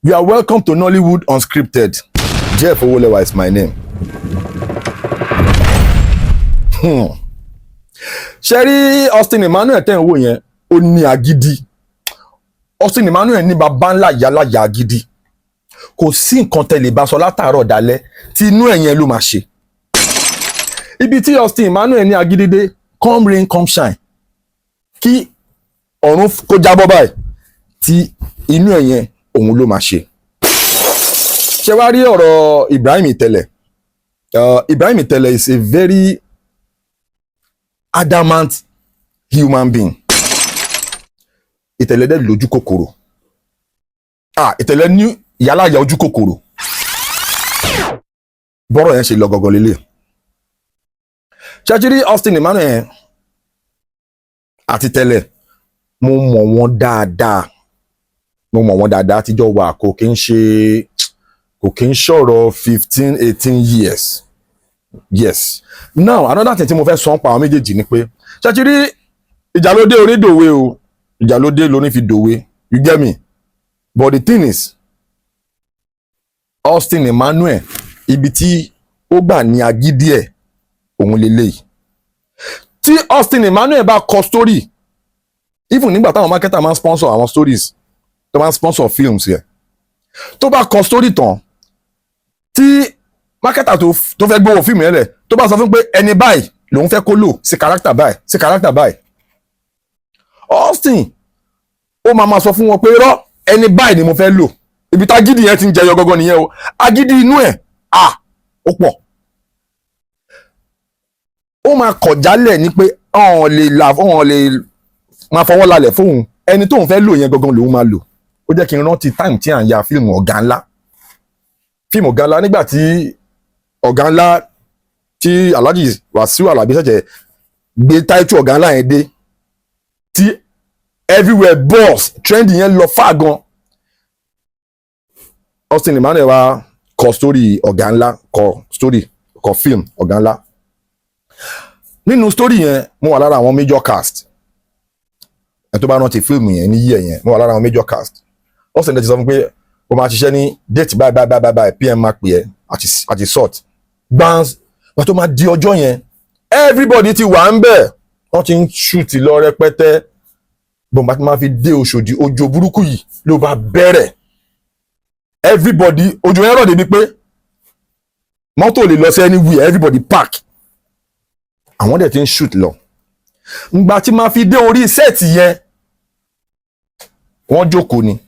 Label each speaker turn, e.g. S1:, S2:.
S1: You are welcome to Nollywood Unscripted. Jeff Owolewa is my name. Ṣe rí Austin Emmanuel tẹ́ ń wò yẹn, ó ní agídí. Austin Emmanuel ní baba ńlá yálàyà agídí. Kò sí nǹkan tẹ́ lè bá sọ látàárọ̀ dalẹ́ tí inú ẹ̀ yẹn ló máa ṣe. Ibi tí Austin Emmanuel ní agídí dé, come rain come shine, kí ọ̀run kó jábọ́ báyìí, tí inú ẹ̀ yẹn òun ló máa ṣe. Ṣé wàá rí ọ̀rọ̀ Ibrahim Ìtẹ̀lẹ̀? Ibrahim Ìtẹ̀lẹ̀ is a very adamant human being. Ìtẹ̀lẹ̀ dẹ̀ lójú kòkòrò. Ah, Ìtẹ̀lẹ̀ ní ìyálàyà ojú kòkòrò. Bọ́rọ̀ yẹn ṣe lọ gọ́gọ́ lélẹ̀. Ṣé rí Austin Emmanuel àti Tẹ̀lẹ̀, mo mọ̀ wọ́n dáadáa, mo mọ̀ wọ́n dáadáa. Àtijọ́ wà, kò kí ń ṣọ̀rọ̀ 15, 18 years. Yes. Now, another thing tí mo fẹ́ sọ pa àwọn méjèèjì ni pé, ṣé rí, ìjà ló dé orí dòwe o, ìjà ló dé lóní fi dòwe, you get me? But the thing is, Austin Emmanuel, ibi tí ó gbà ní agídí ẹ̀ òun lélẹ́yìí. Tí Austin Emmanuel bá kọ story, even nígbà táwọn marketer máa ń sponsor àwọn stories, tó máa ń sponsor films yẹn, tó bá kọ story tán, tí marketer tó fẹ́ gbówó fíìmù yẹn lẹ̀, tó bá sọ fún pé ẹni báyìí lòun fẹ́ kó lò sí character báyìí, sí character báyìí, Austin ó máa ma sọ fún wọn pé rọ́, ẹni báyìí ni mo fẹ́ lò. Ibi tá agídí yẹn ti ń jẹyọ gọ́gọ́ nìyẹn o. Agídí inú ẹ̀, à ó pọ̀. Ó máa kọ̀ jálẹ̀ ní pé ọ̀hún lè là, ọ̀hún lè máa fọwọ́ lálẹ̀ fóun, ẹni tóun fẹ́ lò yẹn gangan lòun máa lò. Ó jẹ́ kí n rántí time tí à ń ya fíìmù Ọ̀gá Ńlá. Fíìmù Ọ̀gá Ńlá, nígbà tí Ọ̀gá Ńlá tí Alhaji Wasiu Alabi ṣẹ̀ṣẹ̀ gbé táìtù Ọ̀gá Ńlá yẹn dé, tí everywhere buzz, trend yẹn lọ fà gan. Austin Emmanuel wá kọ story Ọ̀gá Ńlá, kọ story, kọ film Ọ̀gá Ńlá. Nínú story yẹn, mo wà lára àwọn major cast. Ẹ tó bá rántí fíìmù yẹn ní yíyẹ yẹn, mo wà lára àwọn major cast. Austin ti sọ fún pé o máa ṣiṣẹ́ ní date báyìí báyìí báyìí báyìí, PM máa pè ẹ́ àti sort gbans. Wọ́n tó máa di ọjọ́ yẹn, everybody ti wà ń bẹ̀, wọ́n ti ń shoot lọ rẹpẹtẹ. Bọ̀m̀bá tí máa fi dé Òṣòdì, òjò burúkú yìí ló bá bẹ̀rẹ̀. Everybody, òjò yẹn rọ̀ débi pé mọ́tò lè lọ sí anywhere, everybody park, àwọn dẹ̀ ti ń shoot lọ. Ngbà tí máa fi dé orí set yẹn, wọ́n jókòó ni.